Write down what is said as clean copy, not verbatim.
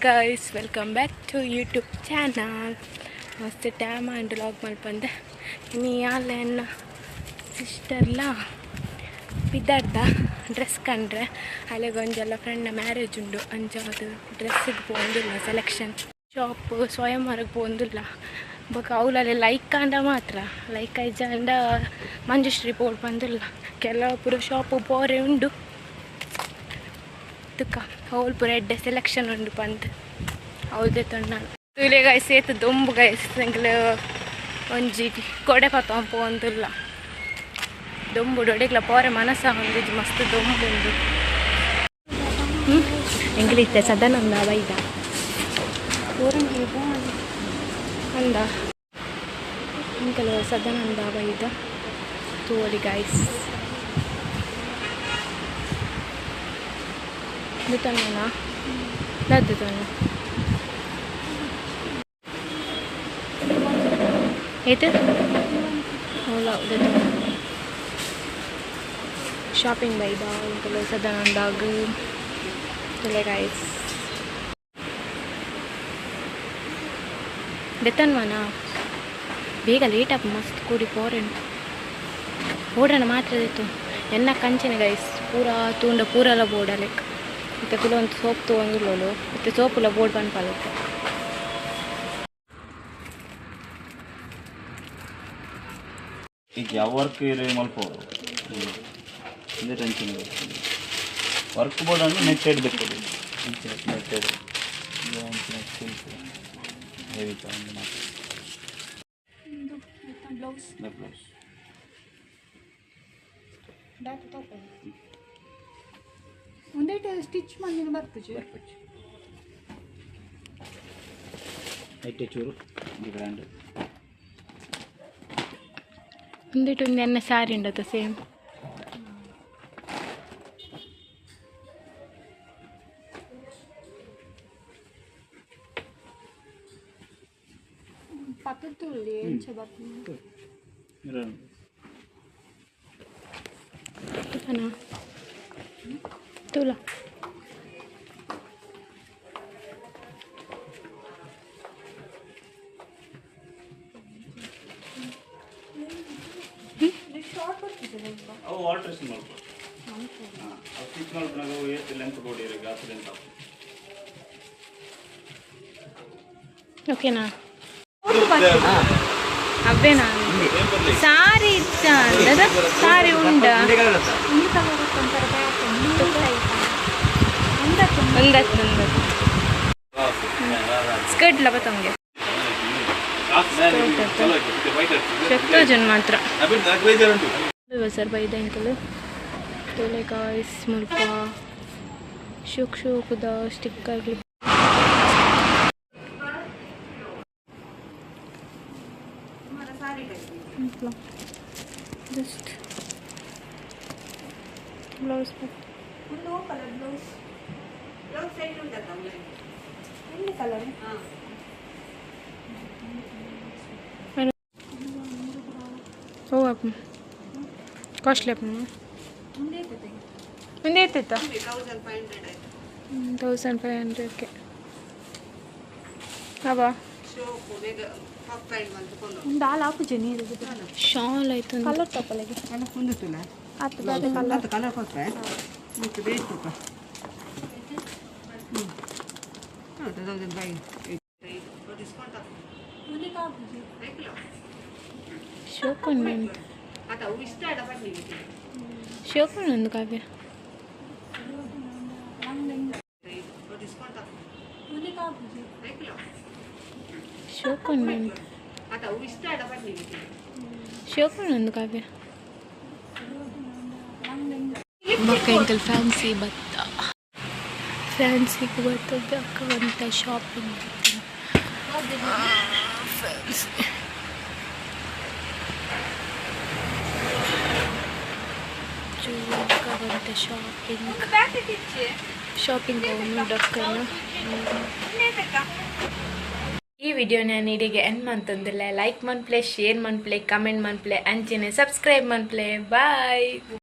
Guys, welcome back to YouTube channel. ಮಸ್ತ್ time ಆಂಡ್ vlog ಮಲ್ಪಂದೆ. ಇನಿ ಯಾಲ ಎನ್ನ ಸಿಸ್ಟರ್ಲ ಪಿದಾಡ್ದ ಡ್ರೆಸ್ ಕಂಡ್ರೆ. ಅಲೆಗ್ ಒಂಜೆಲ್ಲ ಫ್ರೆಂಡ್ನ ಮ್ಯಾರೇಜ್ ಉಂಡು. ಅಂಚ ಅದು ಡ್ರೆಸ್ಸಿಗೆ ಪೋಂದುಲ್ಲ. Selection shop ಸ್ವಯಂವರಕ್ಕೆ ಪೋಂದುಲ್ಲ. ಬೊಕ ಅವ್ಲಲ್ಲಿ ಲೈಕ್ ಆಂಡ ಮಾತ್ರ, ಲೈಕ್ ಆಯ್ಜಾಂಡ ಮಂಜುಶ್ರೀ ಪೋಡ್ ಬಂದಿಲ್ಲ. ಕೆಲವು ಪೂರ ಶಾಪ್ ಪೋರೆ ಉಂಡು. ತುಕ ಅವ್ಲು ಪೂರ ಎಡ್ಡೆ ಸೆಲೆಕ್ಷನ್ ಉಂಡು ಪಂದ್ ಅವ್ದೆ ತೊಂಡ. ತೂಲೆ ಗೈಸ್, ಏತ್ ದೊಂಬು ಗೈಸ್. ಎಂಕ್ಲು ಒಂಜಿ ಕೊಡೆ ಪತ್ತೊಂದು ಪೋಂದುಲ್ಲ. ದೊಂಬು ಡೊಡೆಗ್ಲ ಪೋರೆ ಮನಸ್ಸ ಒಂದಿಜ್ಜಿ, ಮಸ್ತ್ ದೊಂಬು ಉಂಡು. ಎಂಕ್ಲಿತ್ತೆ ಸದಾನಂದ ಬೈದ ಅಂದ. ಎಂಕಲು ಸದಾನಂದ ಬೈದ. ತೂವೊಲಿ ಗೈಸ್. ದೆತೊನ್ನ ದಾದ ದೆತೊನ್ನ? ಏತ್ ಅವ್ಲ ದೆತೊನ್ನ. ಶಾಪಿಂಗ್ ಬೈದ ಎಂಕಲು ಸದಾನಂದಾಗ್. ತೂಲೆ ಗೈಸ್. ದೆತೊನ್ವನ? ಬೇಗ ಲೇಟ್ ಆಪ್ ಮಸ್ತ್ ಕೂಡಿ ಪೋರೆಂಡು ಬೋಡಣ ಮಾತ್ರ ದೆತ್ತು. ಎನ್ನ ಕಂಚಿನ ಗೈಸ್ ಪೂರ ತೂಂಡ ಪೂರಲ ಬೋಡ ಲೈಕ್. ಇತ್ತೆ ಕುಲೊಂದು ಸೋಪ್ ತೂವೊಂದುಲ್ಲೋಲು. ಇತ್ತೆ ಸೋಪುಲ ಬೋಡ್ ಪನ್ಪಲತ್ತೆ. ಈಗ ಯಾವ ವರ್ಕ್ ಇರು ಮಲ್ಪೋಡು, ಇಂದೇ ಟೆನ್ಷನ್. ವರ್ಕ್ ಬೋರ್ಡ್ ಅಂದ್ರೆ ನೆಟ್ಟೆಡ್ ಬೇಕು. ನೆಟ್ಟೆಡ್ ಸಿಲ್ಕ್ ಹೆವಿ ಒಂದು ಮಾತ್ರ. ಬ್ಲೌಸ್. ಬ್ಲೌಸ್. ದಾತ ತೋಪೆ. ಉಂದೆಟ್ ಸ್ಟಿಚ್ ಮಂದಿನ ಬರ್ಪುಜಿ. ಬರ್ಪುಜಿ. ಐಟೆ ಚೂರು ಒಂದು ಗ್ರ್ಯಾಂಡ್. ಉಂದೆಟ್ ಒಂದು ಎನ್ನ ಸಾರಿ ಉಂಡತ ಸೇಮ್. ಪತ್ತುಳ್ಳಿ ಎಂಚ ಬರ್ಪುಂಡು? ತುಪನ ತೂಲ. ಅವು ಆಲ್ಟ್ರೇಷನ್ ಮಲ್ಪೋಡು. ಹಾಂ, ಅವು ಸ್ಟಿಚ್ ಮಲ್ಪನಾಗ ಅವು ಏತ್ ಲೆಂತ್ ಬೋಡಿ ಇರಕ್ಕೆ ಆತು ಲೆಂತ್ ಆಪುಂಡು. ಓಕೆನಾ? ಅವ್ವೇನಾ? ಸಾರಿ ಇತ್ತ ಅಂದದ ಸಾರಿ ಉಂಡ. ಈ ಕಲರ್ ಒಂಥರ ಬ್ಯಾಕ್ ಉಂದತ್ತು. ಒಂದತ್ತು ಒಂದತ್ತು. ಸ್ಕರ್ಟ್ ಲ ಬತ್ತಂಗೆ ಜನ್ ಮಾತ್ರ ಸರ್ ಬೈದ ಎಂಕಲು. ತೋಲೆ ಗಾಯ್ಸ್, ಮುಲ್ಪ ಶೋಕ್ ಶೋಕುದ ಸ್ಟಿಕ್ಕರ್. Just blouse. ಒಂದು ಕಲರ್ ಬ್ಲೌಸ್. ಎಲ್ಲಿ ಕಲರ್? ಓ ಅಪ್ಪ, ಕಾಸ್ಟ್ಲಿ ಅಪ್ಪ. ಒಂದು ಏತಿತ್ತ? 1500ಕ್ಕೆ ಅವ. ಒಂದು ಹಾಲು ಆಪುಜಿ ನೀರು. ಶಾಲ್ ಆಯ್ತು. ಕಲರ್ ತಪ್ಪಲೆಗೆ ಆತು ದಾದ ಕಲರ್. ಕಲರ್ ಕೊಟ್ಟರೆ ಮತ್ತು ಬೇಕು. 1500. ಶೋಕುಂಡು ಉಂಟು. ಶೋಕುಂಡು ಒಂದು ಕಾವ್ಯ. ಶೋಕುಂಡು ಉಂಟು. ಶೋಕುಂಡು ಒಂದು ಕಾವ್ಯ. ಬೊಕ್ಕ ಎಂಕಲ್ ಫ್ಯಾನ್ಸಿ ಬತ್ತ. ಫ್ಯಾನ್ಸಿಗೆ ಬತ್ತದ ಅಕ್ಕ ಒಂತ ಶಾಪಿಂಗ್ ಫ್ಯಾನ್ಸಿ ಒಂತ ಶಾಪಿಂಗ್ ಶಾಪಿಂಗ್ ಡಕ್ಕನ. ಈ ವಿಡಿಯೋ ನಾನು ಇಡಿಗೆ ಎಂಡ್ ಮಂತೊಂದಿಲ್ಲ. ಲೈಕ್ ಮನ್ಪ್ಲೆ, ಶೇರ್ ಮನ್ಪ್ಲೆ, ಕಮೆಂಟ್ ಮನ್ಪ್ಲೆ, ಅಂಚನೆ ಸಬ್ಸ್ಕ್ರೈಬ್ ಮನ್ಪ್ಲೆ. ಬಾಯ್.